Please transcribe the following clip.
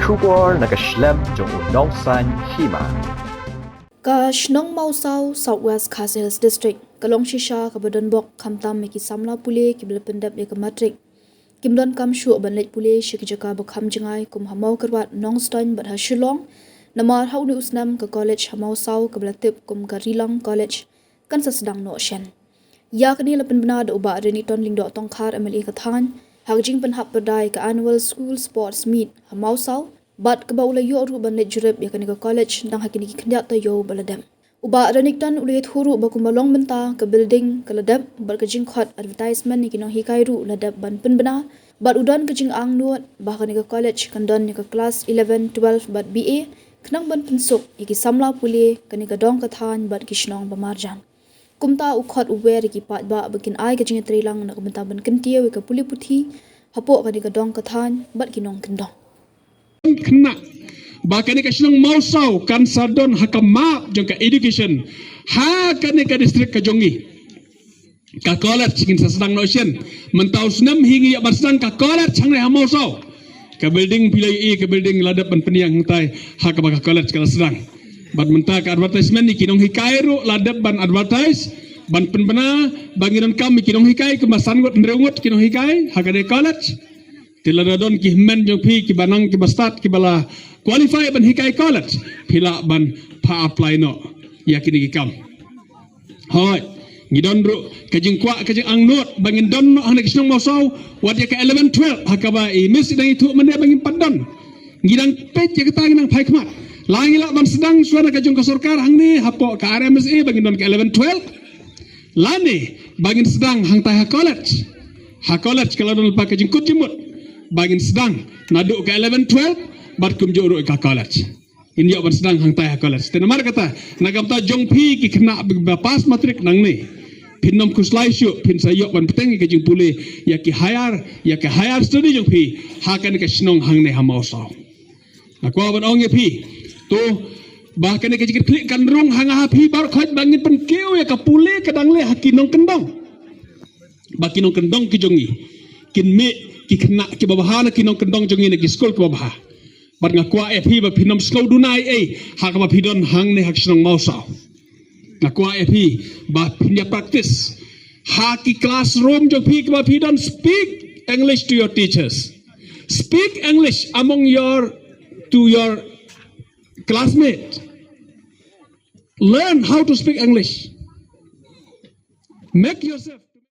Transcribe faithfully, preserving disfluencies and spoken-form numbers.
Khubor na ka shlem jong u nongsan hima. Ka shnong Mawsaw, South West Khasi Hills District, ka long shisha kaba donbok khamtam ïa ki samla pule kiba la pyndep ïa ka matrik. Kim donkam shuh ban leit pule sha ki jaka ba kham jngai kum ha Mawkyrwat, Nongstoiñ bad ha Shillong. Namar ha une u snem ka college ha Mawsaw kaba la tip kum ka Rilang College kan sa sdang noh shen. Ïa kane la pynbna da u Bah Renikton Lyngdoh Tongkhar, M L A ka thaiñ, ha ka jingpynhap pyrda ïa ka Annual School Sports Meet ha Mawsaw, bad kaba u la ïoh ruh ban leit jurip ïa kane ka college dang ha kine ki khyndiat taïew ba la dep. U Bah Renikton u la ïathuh ruh ba kumba long mynta ka building ka la dep bad ka jingkhot advertisement ïa ki nonghikai ruh la dep ban pynbna, bad u don ka jingangnud ba kane ka college kan don ïa ka class eleven, twelve bad B A, khnang ban pynsuk ïa ki samla pule kane ka dong ka thaiñ bad ki shnong ba marjan. Kumta u khot u wer ïa ki paidbah ba kin ai ka jingïatreilang na ka bynta ban kyntiew ïa ka pule puthi hapoh kane ka dong ka thaiñ bad ki nongkyndong. Khynnah ba kane ka shnong Mawsaw kan sa don ha ka map jong ka education ha kane ka district ka jong ngi. Ka college ngin sa sdang noh shen. Mynta u snem hi ngi ïa ban sdang ka college hangne ha Mawsaw. Ka building phi la ïohi, ka building la dep ban pynïeng hangtai ha kaba ka college ka la sdang. Bad mynta ka advertisement ïa ki nonghikai ruh la dep ban advertise, ban pynbna ba ngi donkam ïa ki nonghikai kumba san ngut hynriew ngut ki nonghikai ha kane ka college. Te lada don ki hynmen jong phi kiba nang, kiba stad, kiba la qualify ban hikai college, phi lah ban pha apply noh ïa kine ki kam. Hooid, ngi don ruh ka jingkwah, ka jingangnud ba ngin don noh hangne ka shnong Mawsaw wat ïa ka eleven twelve ha kaba i Miss i dang ïathuh mynne ba ngim pat don. Ngi dang peit ïa kata, ngi dang phai khmat. La ngi lah ban sdang shuwa na ka jong ka sorkar hangne hapoh ka R M S A ba ngin don ka eleven twelve, lane ba ngin sdang hangtai ha college. Ha college ka la don lypa ka jingkut jingmut ba ngin sdang naduh ka eleven twelve bad kumjuh ruh ka college. Ngin ïoh ban sdang hangtai ha college. Te namar kata, na ka bynta jong phi ki khynnah ba pass matrik nangne, phin ym khuslai shuh, phin sa ïoh ban bteng ïa ka jingpule ïa ki higher, ïa ki higher study jong phi ha kane ka shnong hangne ha Mawsaw. Nga kwah ban ong ïa phi, to ba kane ka jingkitkhlieh kan rung ha nga ha phi baroh khoit ba ngin pynkiew ïa ka pule ka dang leh ha ki nongkyndong. Ba ki nongkyndong ki jong ngi kin mih ki khynnah kiba bha na ki nongkyndong jong ngi na ki skul kiba bha. Bad nga kwah ïa phi ba phin ym sngew duna ei ei ha kaba phi don hangne ha ka shnong Mawsaw. Nga kwah ïa phi ba phin ïa practice ha ki classroom jong phi kiba phi don. Speak English to your teachers. Speak English among your, to your classmate. Learn how to speak English. Make yourself